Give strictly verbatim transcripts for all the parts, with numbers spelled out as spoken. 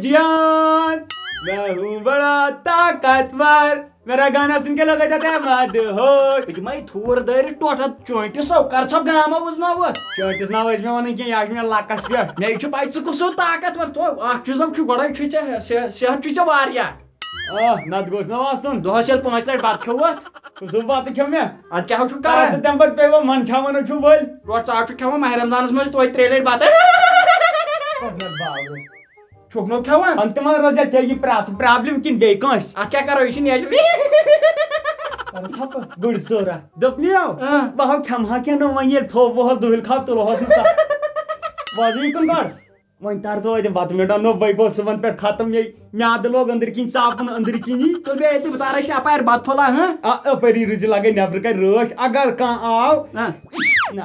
جان، میں ہوں بڑا طاقتور، میرا گانا سن کے لوگ جاتے ہیں مد ہوش۔ بہٕ دِمے تھوٗر دٲرِتھ ٹوٹھس چونٹہِ سو، کر ژھۄپ گامہ وٕزناوٕ۔ چونٹِس ناو ٲسۍ مےٚ ونان کینٛہہ، یہِ ہا چھُ مےٚ لکس پٮ۪ٹھ۔ مےٚ چھُ پتہٕ ژٕ کُس ہیوٗ طاقتور، تو اکھ چیٖزا چھُ گۄڈے چھُے ژےٚ صحت، صحت چھُے ژےٚ واریاہ۔ آ، نتہٕ گوٚژھ نہ آسُن۔ دۄہس ییٚلہِ پانٛژھ لٹہِ بتہٕ کھیوٚوتھ۔ کُس ہیوٗ بتہٕ کھیوٚو مےٚ؟ ادٕ کیٛاہ چھُکھ کران؟ تہٕ تمہِ پتہٕ پیٚیہِ وۄنۍ من کھٮ۪وان چھُ ؤلۍ۔ ٹوٹھ ژٕ آو چھُکھ کھٮ۪وان ماہِ رمضانس منٛز توتہِ ترٛیٚیہِ لٹہِ بتہٕ۔ پتہٕ نہ باورٕ۔ چھُکھ نہٕ کھٮ۪وان؟ اَن تِمن روزِ ژےٚ یہِ پرٛژھ problem کِنہٕ بیٚیہِ کٲنٛسہِ؟ اَتھ کیٛاہ کَرو؟ یہِ چھِ natural۔ اَدٕ تھَپھ۔ گُرۍ ژورا۔ دوٚپنیو، آ۔ بہٕ ہاو کھٮ۪مہٕ ہا کینٛہہ نہٕ وۄنۍ ییٚلہِ تھوٚو وُہَس دُہِل کھاو تُلہوس نہٕ سا۔ وۄزٕے کُن کَڑ۔ وۄنۍ تَر توتہِ بَتہٕ مِنٹَن نوٚو بَے بہٕ اوسُس صُبحن پٮ۪ٹھ ختم یے۔ میٛادٕ لوگ أنٛدٕرۍ کِنۍ ژاپُن أنٛدٕرۍ کِنی۔ تُل بیٚیہِ أتی بہٕ تارَے ژےٚ اَپارِ بَتہٕ پھوٚلہ، ہہ؟ آ، اَپٲری روٗزِ لَگے نٮ۪برٕ کَنۍ رٲچھ۔ اگر کانٛہہ آو، آ۔ نہ۔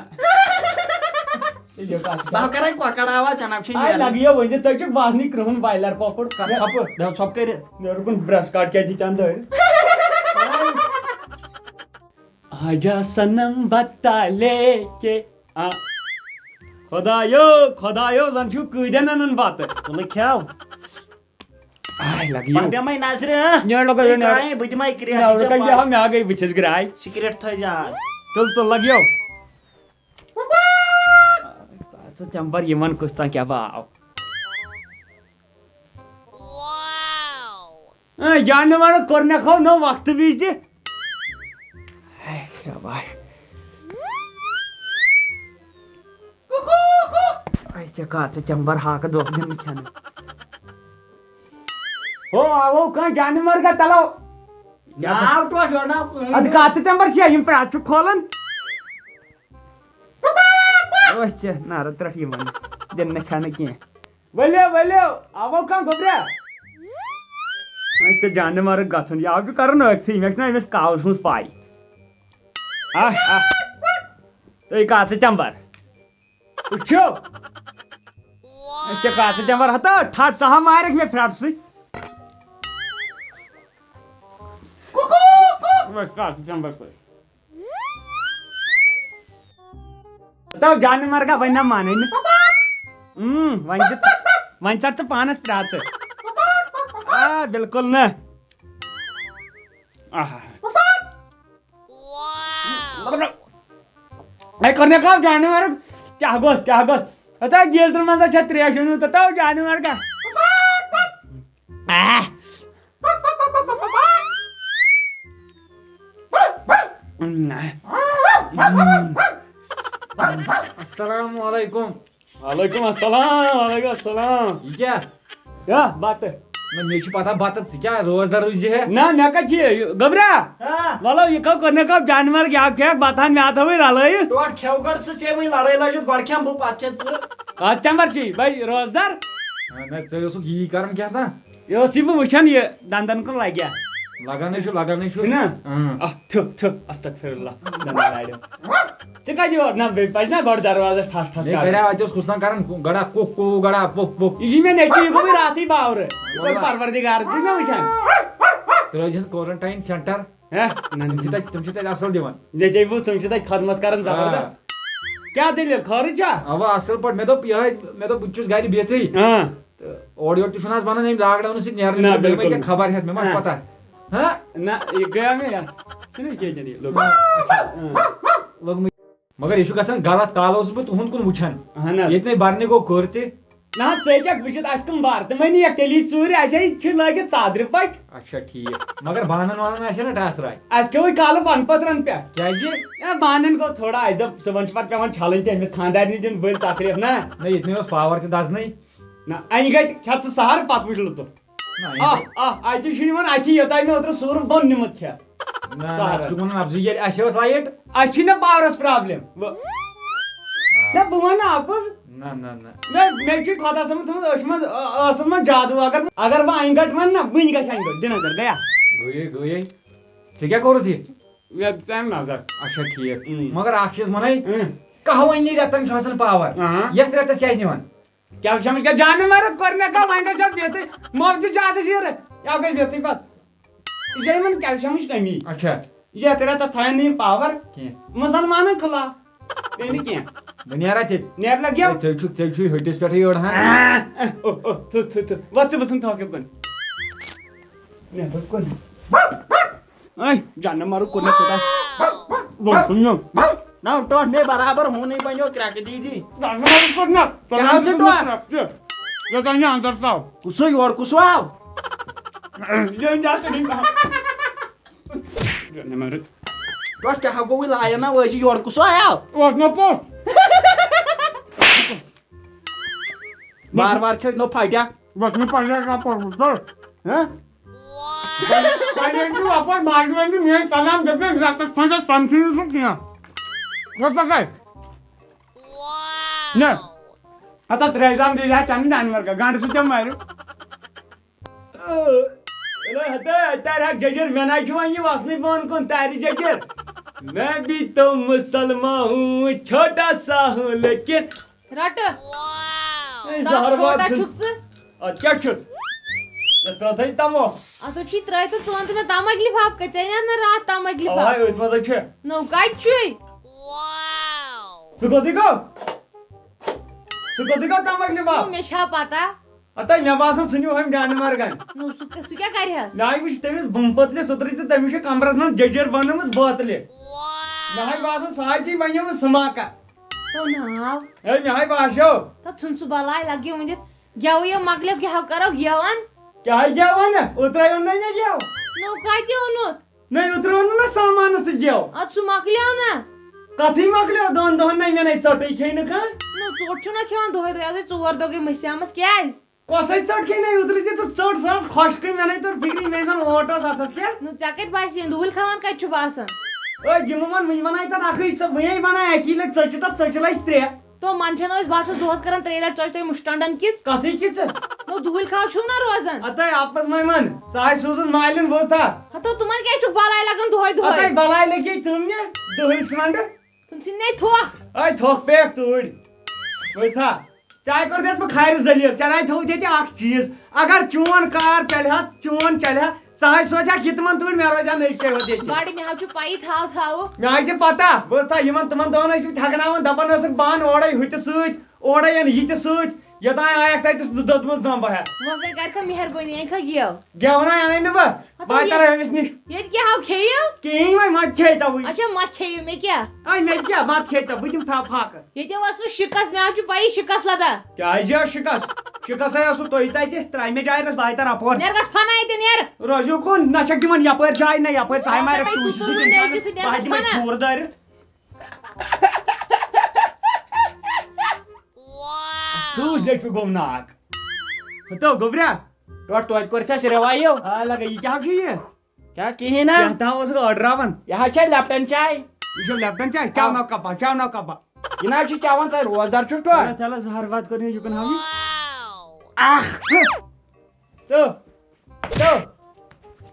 یہِ کَتھ چھِ بہٕ کرے کۄکر آواز، ژےٚ نہ چھُے آے نیران۔ لگیو ؤنِتھ، ژٕ چھُکھ باسنٕے کرٛہُن بایلر کۄکُر۔ کر ژھۄپہٕ، بیٚہہ ژھۄپہٕ کٔرِتھ۔ نیرٕ کُن برٛش کاٹ کیٛازِ دِتھ اندٲرۍ؟ آجا صنم بتا لے کے آ۔ خدایو، خدایو، زن چھُ کۭتٮ۪ن انان بتہٕ۔ تُلہٕ کھٮ۪و۔ آے لگیو۔ بہٕ بیٚہمَے نظرِ، ہہ؟ نیرٕ لگو، یہِ نیرٕ۔ کامہِ، بہٕ دِمَے کرٛیکھ، نہ، ژےٚ لگے پَے۔ ہا، مےٚ ہا گٔے بٕتھِس گرٛاے۔ سِگریٹ تھٲے زیادٕ۔ تُل، تُل، لگیو۔ ژٕ چمبر یِمن کُس تام کیٛاہ باو۔ اے، جانور کوٚر مےٚ کھو نو وقتہٕ وِزِ۔ ہے، کیٛاہ باے۔ اے، ژےٚ کَتھ ژٕ چمبر ہاکہٕ دۄکھ دِنہٕ کھٮ۪نہٕ۔ ہو، آوو کانٛہہ جانور کا تلو۔ ناو ٹوٹھ یورٕ ناو کٕہٕنۍ۔ اَدٕ کَتھ ژٕ چمبر چھِ یِم پرٛاتھ چھُ کھولان۔ أسۍ چھِ نارٕ ترٛٹھ یِوان، دِنہٕ نہٕ کھٮ۪نہٕ کینٛہہ۔ ؤلِو، ؤلِو، آوو کانٛہہ گوٚبرا؟ أسۍ چھِ جانہٕ مارٕ گژھُن، یہِ آو چھُ کَرُن أتھٕے، مےٚ چھُنہ أمِس کاوٕ سٕنٛز پَے۔ آہ، آہ۔ تُہۍ کَتھ ژٕ چمبر؟ وٕچھِو۔ أسۍ چھِ کَتھ ژٕ چمبر ہَتو، ٹھَٹھ ژٕ ہا مارٮ۪کھ مےٚ پھرٛٹہٕ سۭتۍ۔ أسۍ کَتھ ژٕ چمبر سۭتۍ۔ تو جانہٕ مرگا وۄنۍ نہ مانٕے نہٕ۔ اۭں، وۄنۍ دِ، وۄنۍ ژٹ ژٕ پانس پرٛاژٕ۔ آ، بالکل نہ۔ آہا۔ ہے، کٔر مےٚ کَم جانہٕ مرگ؟ کیٛاہ گوٚژھ، کیٛاہ گوٚژھ؟ ہتا گیٖزرٕ منٛز ہا چھےٚ ترٛیش أنمٕژ، تتھ آو جانہٕ مرگا۔ آہ۔ السلام علیکم۔ وعلیکم السلام، وعلیکم السلام۔ یہِ کیٛاہ؟ یا، بتہٕ۔ نہ، مےٚ چھِ پتہ بتہٕ، ژٕ کیٛاہ روزدار روٗزِ ہے؟ نہ، مےٚ کتہِ چھِ یہِ؟ گوٚبرا، ہاں۔ وَلو، یہِ کَو کوٚر مےٚ کَو جانور، یہِ آو کھٮ۪کھ بتہٕ ہن، مےٚ آو تھٲوٕے رلٲیِتھ۔ ٹوٹھ کھٮ۪و گۄڈٕ ژٕ، ژےٚ وۄنۍ لڑٲے لٲجِتھ، گۄڈٕ کھٮ۪مہٕ بہٕ، پتہٕ کھٮ۪کھ ژٕ۔ آ، تمبر چھی، بھائی، روزدار۔ آ، نہ، ژٕ اوسُکھ یی کران کیٛاہ تام۔ یہِ اوس یہِ بہٕ وٕچھان، یہِ دنٛدن کُن لگیا۔ لگانٕے چھُ، لگانٕے چھُ۔ چھُنہ؟ اۭں۔ آہ، تھُ، تھُ، استغفر اللہ، دنٛدن لارٮ۪و۔ تہِ کتہِ یور؟ نہ، بیٚیہِ پزِ نہ گۄڈٕ دروازس ٹھس ٹھس مےٚ کرُن۔ کریٛاو اتہِ اوس کُس تام کران، گڑا کُک کُ، گڑا پُک پُک۔ یہِ چھُ مےٚ نیٚچوٗ، یہِ گوٚو مےٚ راتھٕے باورٕ۔ یہِ گوٚو واللہ۔ پروردگار، ژٕ چھُکھ مےٚ وٕچھان؟ ترٛٲوزِہن quarantine centre۔ ہے، نہ، تِم چھِ تَتہِ، تِم چھِ تَتہِ اَصٕل دِوان۔ ییٚتے وٕچھ، تِم چھِ تَتہِ خدمت کران آ۔ زبردست۔ کیٛاہ دٔلیٖل، خٲرٕے چھا؟ اَوا، اَصٕل پٲٹھۍ۔ مےٚ دوٚپ یِہوٚے، مےٚ دوٚپ بہٕ تہِ چھُس گرِ بِہتٕے۔ آ۔ تہٕ اورٕ یورٕ تہِ چھُنہٕ آز بَنان اَمہِ lockdownہٕ سۭتۍ نیرنٕے۔ نہ، مےٚ دوٚپ، مےٚ بِلکُل۔ ژےٚ خبر ہٮ۪تھ، مےٚ ما چھِ آ۔ پَتہ۔ ہاں؟ نہ، یہِ گٔیو مےٚ یَتھ۔ چھُنہ یہِ کیٛاہ کیٛاہ یہِ لوٚگ؟ آ۔ لوٚگمُت۔ مگر یہِ چھُ گژھان غلط، کالہٕ اوسُس بہٕ تُہُنٛد کُن وٕچھان۔ اہن حظ۔ ییٚتہِ مےٚ بَرنہِ گوٚو کٔر تہِ۔ نہ حظ، ژٕ ہیٚکَکھ وٕچھِتھ، اَسہِ کٕم بار؟ تِمَے نِیَکھ تیٚلی ژوٗرِ، اَسہِ ہے چھِ لٲگِتھ ژادرِ پَٹۍ۔ اچھا، ٹھیٖک۔ مگر بانَن وانَن آسہِ ہا نہ ٹاسراے؟ اَسہِ کھیوٚوُے کالہٕ پَنہٕ پٔترَن پٮ۪ٹھ۔ کیٛازِ؟ ہے، بانَن گوٚو تھوڑا، اَسہِ دوٚپ صُبحَن چھُ پَتہٕ پٮ۪وان چھَلٕنۍ تہِ أمِس خانٛدارنہِ دیُن بٔلۍ تکلیٖف نہ۔ نہ، ییٚتہِ نَے اوس power تہِ دَزنٕے۔ نہ، اَنہِ گَٹہِ کھٮ۪تھ ژٕ سحر، پَتہٕ وٕچھ لُطُف۔ نہ، یہِ آہ، آہ، اَتی چھُ یِوان اَتھی یوٚتام مےٚ اوترٕ سوٗرُم بۄن نیوٗمُت کھٮ۪تھ۔ نہ، نہ، سہرن۔ ژٕ وَن نہٕ اَپزُے، ییٚلہِ اَسہِ ٲس light۔ اَسہِ چھِنہٕ powerس problem۔ بہٕ، آ۔ نہ، بہٕ وَنہٕ نہٕ اَپُز۔ نہ، نہ، نہ۔ مےٚ، مےٚ چھُے خۄدا صٲبَن تھوٚمُت أچھِ منٛز، ٲ-، ٲسَس منٛز جادوٗ۔ اگر، اگر بہٕ اَنہِ گَٹہٕ وَنہٕ نہ، وٕنۍ گژھِ اَنہِ گَٹہٕ۔ دِ نظر، گٔیا؟ گٔیے، گٔیے۔ ژےٚ کیٛاہ کوٚرُتھ یہِ؟ مےٚ دِژ أمۍ نظر۔ اچھا، ٹھیٖک۔ اۭں۔ مگر اَکھ چیٖز وَنَے، اۭں۔ کَہوٕ أنی رٮ۪تَن چھُ آسان power۔ آ۔ یَتھ رٮ۪تَس کیٛازِ نِوان؟ کیلشمٕچ کیٛاہ جانور کوٚر مےٚ کانٛہہ، وۄنۍ گژھِ اَتھ بیٚتھٕے، مۄکھ تہِ زیادٕ سیٖرٕ، یہِ گژھِ بیٚتھٕے پَتہٕ۔ یہِ چھےٚ یِمَن کیلشمٕچ کٔمی۔ اچھا۔ یَتھ رٮ۪تَس تھاوَن نہٕ یِم power کینٛہہ۔ مُسلمانَن خلاف۔ پیٚیہِ نہٕ کینٛہہ۔ بہٕ نیرا تیٚلہِ۔ نیر لگیو۔ ژےٚ چھُکھ ژےٚ چھُے ۂٹِس پٮ۪ٹھٕے یورٕ ہاں۔ او او تھُ تھُ تھُ۔ وۄتھ ژٕ بہٕ ژھٕن تھۄکھ یَپٲرۍ۔ نیر بہٕ کُن۔ اے جانہٕ مارو کوٚر مےٚ خۄدا۔ وۄتھ کُن یہِ۔ نہ ٹوٹھ مے برابر ہونٕے بنیو کرٛٮ۪کہٕ دیٖدی۔ جانہٕ مارو کوٚر مےٚ۔ کیٛاہ حظ چھُ ٹوٹھ؟ یوٚتام یہِ اندر ژاو۔ کُسُے یورٕ کُسُے آو؟ یہِ أنۍ اَتھ أنۍ۔ جانہٕ مارو۔ ٹوٹھ کیٛاہ گوٚوُے لایَن نہ وٲسی یورٕ کُسُے آو؟ اوس مےٚ پوٚٹ۔ بار بار کھیٚو نو پھٹیٛاکھ۔ وۄتھ مےٚ پنٛجاب کا پوٚٹ۔ ہہ؟ پنٛجاب چھُ اَپٲرۍ ماجہِ وَنہِ میٛٲنۍ کلام دٔپِتھ رَٹَس کھنٛڈَس تَمہِ سۭتۍ سُہ کینٛہہ۔ وۄتھ پَکھ ہے۔ نہ۔ ہتا ترٛےٚ جام دِیہِ ہا چَنٛدٕ جانور کا گنٛڈٕ سۭتۍ تہِ مَرِ۔ ہتا تَرِ ہا جٔجٕر، مےٚ نَے چھُ وۄنۍ یہِ وَسنٕے بۄن کُن، تَرِ جٔجٕر۔ میں بھی تو مسلمان ہوں، چھوٹا سا ہوں، لیکن۔ رٹہٕ۔ اے، سب زہر چھوٹا واتہٕ چھُکھ ژٕ۔ اَتھ کیٛاہ چھُس؟ یَتھ ترٛٲوتھَے تَموکھ۔ اَتھ چھُے ترٛٲوِتھ ژٕ وَن تہٕ مےٚ تَمَکھ لِفاف کَتہِ؟ ژےٚ اَنیٛاتھ نہٕ راتھ تَمَکھ لِفاف؟ اَوَے أتھۍ منٛزَے چھِ۔ نو کَتہِ چھُے؟ سُہ کوٚتٕے گوٚو؟ سُہ کوٚتٕے گوٚو تَمَکھ لِفاف؟ نو مےٚ چھا پَتہ؟ ہتا مےٚ باسان ژھٕنِو ہُمۍ ڈانہٕ مرگن۔ نو سُہ کیٛاہ سُہ کیٛاہ کَرِ ہَس؟ نہ وٕچھ تٔمِس بُمہٕ پٔتلہِ سُترٕ تہِ تٔمِس چھِ کمرس منٛز جٔجٕر بنٲومٕژ بوتلہِ۔ مےٚ ہاے باسان سُہ حظ چھِ وۄنۍ یِمن سُماکا۔ تو ناو۔ ہے مےٚ ہاے باسیو۔ تَتھ ژھُن سُہ بَلاے لَگہِ وٕنِتھ۔ گٮ۪وٕے یو مۄکلیو گٮ۪و کَرو گٮ۪وَن۔ کیٛاہ حظ گٮ۪وان؟ اوترٕ اوٚن نہ مےٚ گٮ۪و۔ نو کَتہِ اوٚنُتھ؟ نہ اوترٕ اوٚن نہ سامانس سۭتۍ گٮ۪و۔ اَدٕ سُہ مۄکلیو نہ۔ کتھٕے مۄکلیو دۄن دۄہن نہ مےٚ نَے ژٔٹٕے کھیٚیہِ نہٕ کانٛہہ۔ نو ژوٚٹ چھُنہ کھٮ۪وان دۄہَے دۄہَے، اَتھ ہے ژور دۄہ گٔے مٔسیامَس کیٛازِ؟ کۄسٕے ژٔٹ کھیٚیہِ نہ اوترٕ تہِ تہٕ ژٔٹ سۄ ٲس خۄشکٕے مےٚ نَے توٚر فِکرِ مےٚ زَن اوٹ اوس اَتھس کیٛاہ۔ نو ژےٚ کَتہِ باسے یہِ دُہٕلۍ کھٮ۪وان کَتہِ چھُ باسان؟ أے یِمو ووٚن وٕنہِ وَنَے تَتھ اَکٕے ژٕ وٕنے وَنَے اَکی لَٹہِ ژٔٹ چھِ تَتھ ژٔٹِس لَچھ ترٛےٚ۔ تو منٛدچھان ٲسۍ بہٕ ہا چھُس دۄہَس کران ترٛیٚیہِ لَٹہِ ژۄچہِ تۄہہِ مُشٹنڈن کِژھ۔ کتھٕے کِژھ؟ نو دُہٕلۍ کھاو چھُو نہ روزان۔ ہتاے اپز مے من، سُہ آسہِ سوٗزمُت مالِن بوزتھا۔ ہتو تِمن کیٛازِ چھُکھ بلاے لگان دۄہے ہتاے دۄہے؟ بلاے لگے تِم مےٚ دُہٕلۍ ژھانٛڈٕ۔ تِم ژھٕنۍ نے تھوکھ۔ اے تھوکھ پیکھ ژوٗرۍ۔ بوزتھا، ژےٚ آے کوٚرتھ مےٚ خارِ ذلیل، ژےٚ ناے تھوٚوُتھ ییٚتہِ اکھ چیٖز۔ اگر چون کار چلہِ ہا، چون چلہِ ہا، ژٕ حظ سوزِ ہاکھ یہِ تِمن توٗرۍ، مےٚ روزِ ہا نٔے کیٛاہ یوت ییٚتہِ۔ بڑٕ مےٚ حظ چھُ پَیی تھاو تھاوو۔ مےٚ حظ چھِ پتہ، بوزتھا، یِمن تِمن دۄہن ٲسۍ مٕتۍ ہٮ۪کناوان، دپان ٲسٕکھ بہٕ انہٕ اورے ہُہ تہِ سۭتۍ، اورے انہٕ یہِ تہِ سۭتۍ، یوٚتام آیکھ ژٕ اَتہِ سُہ دوٚدمُت زنٛبہٕ ہٮ۪تھ۔ وۄنۍ گٔے کرکھا مہربٲنی، أنۍ کھا گیو۔ گٮ۪ونا اَنے نہٕ بہٕ، ہتو بہٕ ہاے یہِ- ترٕ أمِس نِش۔ ییٚتہِ کیٛاہ ہاو کھیٚیِو؟ کِہیٖنۍ وۄنۍ مت کھے تو وٕنہِ۔ اچھا مت کھیٚیِو مےٚ کیٛاہ؟ اے مےٚ تہِ کیٛاہ، مت کھے تو، بہٕ دِمہٕ پھا پھاکہٕ۔ ییٚتہِ اوس وۄنۍ شِکس، مےٚ حظ چھُ پَیی شِکس لدان۔ کیٛازِ ٲس شِکس؟ شِکس ہے اوسُو تُہۍ تَتہِ، ترٛامہِ جایہِ رَس بہٕ ہاے تَرٕ اَپور۔ نیر گژھ فنا ییٚتہِ نیر۔ روزیو کُن، نہ چھَکھ دِوان یَپٲرۍ جاے، نہ یَپٲرۍ، ژٕ ہاے نہ مارَکھ تَتہِ ٹوٗسہِ تُتُر سۭتۍ نہٕ اِنسانَس، نیٚچوٗ سۭتۍ، بہٕ ہاے نیر دِمَے گژھ فنا۔ کھوٗر دٲرِتھ۔ سوٗز لیٚٹھِ گوٚو ناگ۔ ہتو گوٚبریا۔ ٹوٹھ توتہِ کوٚر ژےٚ سِرواے یو۔ آ لگا، یہِ کیٛاہ چھُ یہِ؟ کیٛاہ کِہیٖنۍ نہ؟ کیٛاہ تام اوسُکھ آرڈر راوان۔ یہِ حظ چھےٚ لیپٹن چاے۔ یہِ چھُ لیپٹن چاے، چاو ناو کپا، چاو ناو کپا۔ یہِ نہ حظ چھُ چٮ۪وان ژٕ روزدار چھُکھ ٹوٹھ۔ اللہ تعالیٰ زہر وات کٔرِنۍ یہِ کُن ہاوٕنۍ۔ اکھ۔ تہٕ، تہٕ،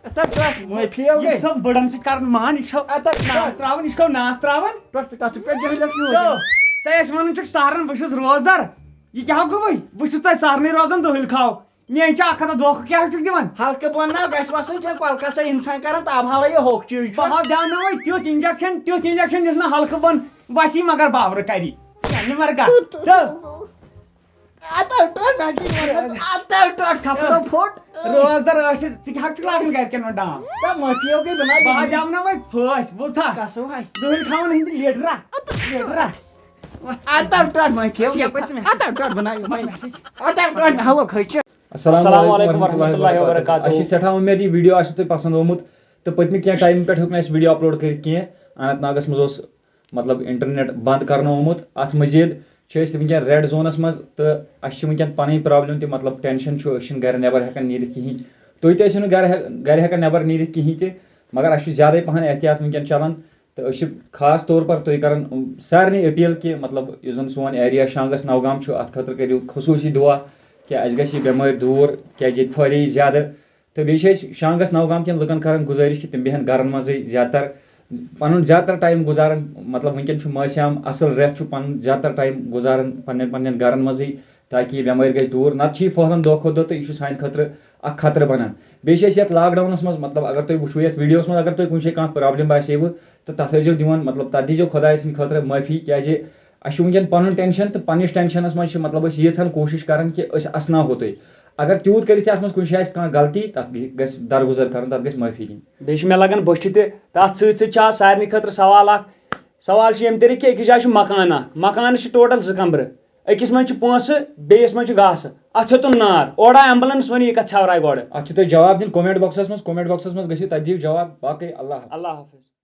اَتھ ہا ٹوٹھ معٲفی ہو یہِ گٔے۔ چھُ سا بٔڑن سۭتۍ کران مان، یہِ چھُ اَتھ ہا ناس تراوان، یہِ چھُ ناس تراوان۔ ٹوٹھ ژٕ کَتھ چھُ پٮ۪ٹھ جٲہِلیت یوٗت؟ تہٕ ژےٚ ٲسۍ وَنان چھُکھ سہرن، بہٕ چھُس روزدار۔ یہِ کیٛاہ گوٚوُے؟ بہٕ چھُس تۄہہِ سہرنٕے روزان دُہٕلۍ کھاو۔ میٛٲنۍ چھِ اکھ ہتھ دۄکھٕ کیٛاہ چھُکھ دِوان؟ ہلکہٕ بۄن نہ گژھِ وَسُن کینٛہہ، کۄلہٕ کَسا اِنسان کران تاب حالے یہِ ہوٚکھ چیٖز چھُ۔ بہٕ ہاو دیاوناوے تیُتھ انجیکشن، تیُتھ انجیکشن یُس نہٕ ہلکہٕ بۄن وَسی مگر باورٕ کَری۔ یہِ مگر کَتھ؟ تہٕ اَتھ ہا ٹوٹھ مےٚ چھِ یِوان، اَتھ ہا ٹوٹھ کھپرو پھوٚٹ۔ روزدار ٲسِتھ ژٕ کیٛاہ چھُکھ لاگان گرِکٮ۪ن منٛز ڈام؟ تہٕ معٲفی ہو گٔے بہٕ نہ بہٕ ہا دِمہٕ۔ دیاوناوے پھٲسۍ، بوٗزتھا؟ کَسو ہاے۔ دُہٕلۍ کھاوان ہٕنٛدِ لیٹرا۔ لیٹرا۔ اَتھ ہا ٹوٹھ معٲفی ہو گٔے۔ یَپٲرۍ ژٕ مےٚ۔ اَتھ ہا ٹوٹھ بہٕ نہ یِمَے۔ اَتھ ہا ٹوٹھ مےٚ ہلو کھٔچہِ۔ السلام السلام علیکم ورحمۃ اللہ وبرکاتہ۔ اَسہِ چھِ سٮ۪ٹھاہ اُمید یہِ ویٖڈیو آسہِ تۄہہِ پسنٛد آمُت تہٕ پٔتمہِ کینٛہہ ٹایمہٕ پٮ۪ٹھ ہیوٚک نہٕ اَسہِ ویٖڈیو اپلوڈ کٔرِتھ کینٛہہ۔ اننت ناگَس منٛز اوس مطلب انٹرنیٹ بنٛد کرنومُت۔ اَتھ مٔزیٖد چھِ أسۍ وٕنکٮ۪ن ریڈ زونَس منٛز تہٕ اَسہِ چھِ وٕنکٮ۪ن پَنٕنۍ پرابلم تہِ، مطلب ٹینشن چھُ، أسۍ چھِنہٕ گرِ نٮ۪بر ہٮ۪کان نیٖرِتھ کِہیٖنۍ۔ تُہۍ تہِ ٲسِو نہٕ گرِ ہٮ۪-، گرِ ہٮ۪کان نٮ۪بر نیٖرِتھ کِہیٖنۍ تہِ، مگر اَسہِ چھُ زیادَے پَہَن احتیاط وٕنکٮ۪ن چلان۔ تہٕ أسۍ چھِ خاص طور پر تُہۍ کران سارنٕے اپیل کہِ مطلب یُس زن سون ایریا شانگس نوگام چھُ، اتھ خٲطرٕ کٔرِو خصوٗصی دُعا کہِ اسہِ گژھِ یہِ بٮ۪مٲرۍ دوٗر، کیازِ ییٚتہِ پھٲلے یہِ زیادٕ۔ تہٕ بیٚیہِ چھِ أسۍ شانگس نوگام کٮ۪ن لُکن کران گُزٲرِش کہِ تِم بیٚہن گرن منٛزٕے زیادٕ تر، پنُن زیادٕ تر ٹایم گُزارن، مطلب وٕنکٮ۪ن چھُ موسم اصل، رٮ۪تھ چھُ پنُن زیادٕ تر ٹایم گُزاران پننٮ۪ن پننٮ۪ن گرن منٛزٕے۔ تاکہِ یہِ بٮ۪مٲرۍ گژھِ دوٗر، نَتہٕ چھِ یہِ پھٔہلان دۄہ کھۄتہٕ دۄہ تہٕ یہِ چھُ سانہِ خٲطرٕ اَکھ خطرٕ بَنان۔ بیٚیہِ چھِ أسۍ یَتھ lockdownس منٛز، مطلب، اگر تُہۍ وٕچھِو یَتھ videoس منٛز، اگر تۄہہِ کُنہِ جایہِ کانٛہہ problem باسیوٕ، تہٕ تَتھ ٲسۍزیو دِوان، مطلب، تَتھ دیٖزیو خۄداے سٕنٛدِ خٲطرٕ معٲفی، کیٛازِ اَسہِ چھُ وٕنکٮ۪ن پَنُن tension، تہٕ پنٛنِس tensionس منٛز چھِ، مطلب، أسۍ ییٖژہن کوٗشِش کَران کہِ أسۍ اَسناوہو تُہۍ۔ اگر تیوٗت کٔرِتھ تہِ اَتھ منٛز کُنہِ جایہِ آسہِ کانٛہہ غلطی، تَتھ گژھِ درگُزر کَرُن، تَتھ گژھِ معٲفی دِنۍ۔ بیٚیہِ چھِ مےٚ لَگان بٔچھِ تہِ۔ تَتھ سۭتۍ سۭتۍ چھِ آز سارنٕے خٲطرٕ سوال اَکھ۔ سوال چھُ ییٚمہِ طریٖقہٕ کہِ أکِس جایہِ چھُ مکان اَکھ، مکانَس چھِ total زٕ کَمرٕ، أکِس منٛز چھِ پونٛسہٕ، بیٚیِس منٛز چھُ گاسہٕ، اَتھ ہیوٚتُن نار، اورٕ آے ambulance، وۄنۍ یہِ کَتھ ژھٮ۪ورایہِ گۄڈٕ؟ اَتھ چھُ تۄہہِ جواب دیُن comment boxس منٛز، comment boxس منٛز گٔژھِو تَتہِ دِیِو جواب۔ باقٕے اللہ حافظ۔ اللہ حافظ۔